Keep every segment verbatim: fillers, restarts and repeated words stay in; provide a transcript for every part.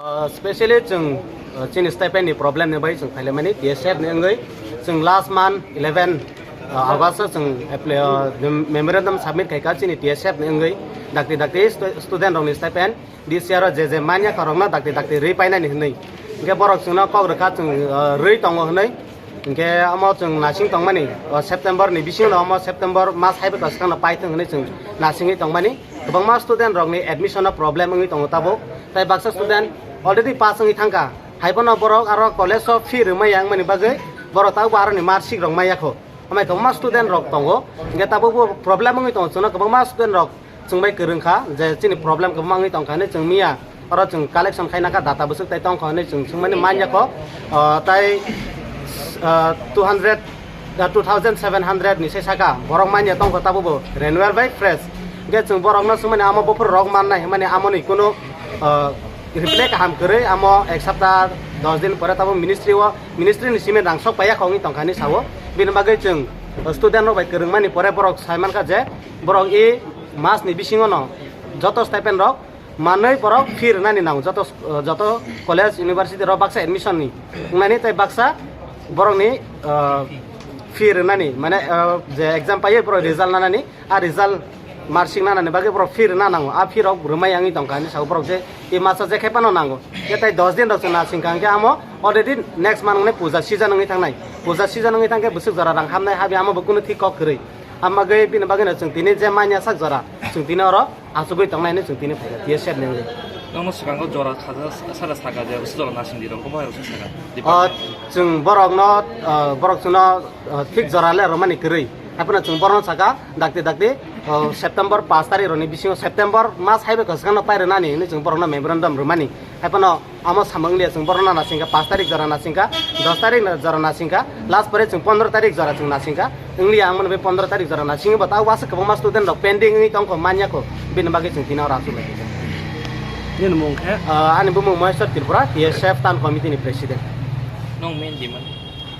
Uh, specially chwng, uh, chini stipend ni problem ni bai chwng phailaimani T S F ni wngwi chwng last month eleven, uh, August o chwng apply, uh, mem-, memorandum submit khaikha chini T S F ni wngwi dakti dakti stu-, student rokni stipend this year o je je manya kha rokno dakti dakti rwi painani hwnwi. Hwnkhe borok chwngno kok rwkha chwng, uh, rwi tongo hwnwi. Hwnkhe omo chwng nasing tongmani, o September ni bisingo omo September mas haibe kwchwkangno paithwng hwnwi chwng nasingwi tongmani. Kwbangma student rokni admission o problem wngwi tongo tabuk. Tai baksa student already pass wngwi thangkha. Haiphano borok aro college o fee rwmaya wngmani bagwi borok tabukbo aroni mark sheet rok maya kho. Amai kwbangma student rok tongo. Hwnkhe tabukbo problem wngwi tongo chwngno kwbangma student rok chwng bai kwrwng kha je chini problem kwbangma wngwi tongkha hinwi chwng miya oro chwng collection khaina kha data bwswk tai tongkha hinwi chwng swngmani manya kho, ah, tai, ah, two hundred, ah, two thousand seven hundred ni se saka borok manya tongkha tabukbo renewal bai fresh. Hwnkhe chwng borokno swngmani amo buphuru rok mannai hinmani amoni kunu, ah, reply kaham kwrwi amo ek sapta dos din pore tabuk ministry o, ministry ni simi rang sok paiya kho wngwi tongkha hinwi sao. Bini bagwi chwng student rok bai kwrwngmani pore borok sai mankha je borok i mas ni bisingo no joto stipend rok manwi borok fee rwnani nango, joto, joto college, university rok baksa admission ni wngnani tei baksa borokni, ah, fee rwnani, mane, ah, je exam paiwi borok result nanani, a result mark sheet nanani bagwi borok fee rwna nango, a fee rok rwmai wngwi tongkha hinwi sao borok je i masa je khe phano nango. Tei dos din rok chwng nasing kha hwnkhe amo already next month wngnai puja season wngwi thangnai, puja season wngwi thangkhe bwswk jora rang hamnai habi amo bo kunu thik kok kwrwi. Amo bagwi bini bagwino chwng tini je manya sak jora chwng tini oro achugwi tongnai hinwi chwng tini phaikha T S F ni wngwi. Nokno swkango jora khaja sara saka je bwswk jora nasing di rok, obo hai rok se saka. O, chwng borokno, o, borok chwngno, o, thik jora le rwmani kwrwi. Haiphano chwng borokno saka dakti dakti, o, September pash tarik rokni bisingo, September mas haibe kwchwkangno pai rwnani hinwi chwng borokno memorandum rwmani. Haiphano amo samung liya chwng borokno nasingkha, pash tarik jora nasingkha, dos tarik jora nasingkha, last pore chwng pondro tarik jora chwng nasingkha. Wngliya ang mano be pondro tarik jora nasingwi bo ta uasa kwbangma student rok pending wngwi tongkho manya kho, bini bagwi chwng tini oro achuk lai kha. Nini mung khe? Ah, ani bumung Maheshwar Tripura, T S F Town Committee ni President. Nong main demand?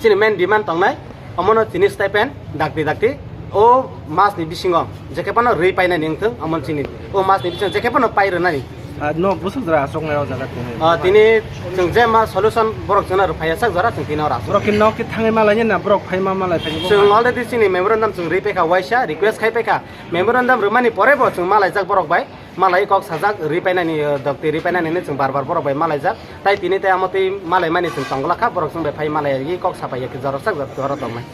Chini main demand tongnai, omono chini stipend dakti dakti o mas ni bisingo jekhe phano rwi painani wngthung, omo chini o mas ni bisingo jekhe phano pai rwnani. Ah, no, bwswk jora aswk nai o jaga tini. Ah, tini chwng je ma solution borok chwngno rwphaiya sak jora chwng tini oro aswk. Borok khe nok khe thangwi malai na borok phai ma malai phai. Chwng already chini memorandum chwng rwi paikha waisa, request khai paikha. Memorandum rwmani pore bo chwng malaijak borok bai, malai kok sajak rwi painani, eh, dokti rwi painani hinwi chwng bar bar borok bai malaijak. Tai tini tai amo twi malai mani chwng tongla kha, borok chwng bai phai malai kok sapai ya khe jorok sak jorok tongnai.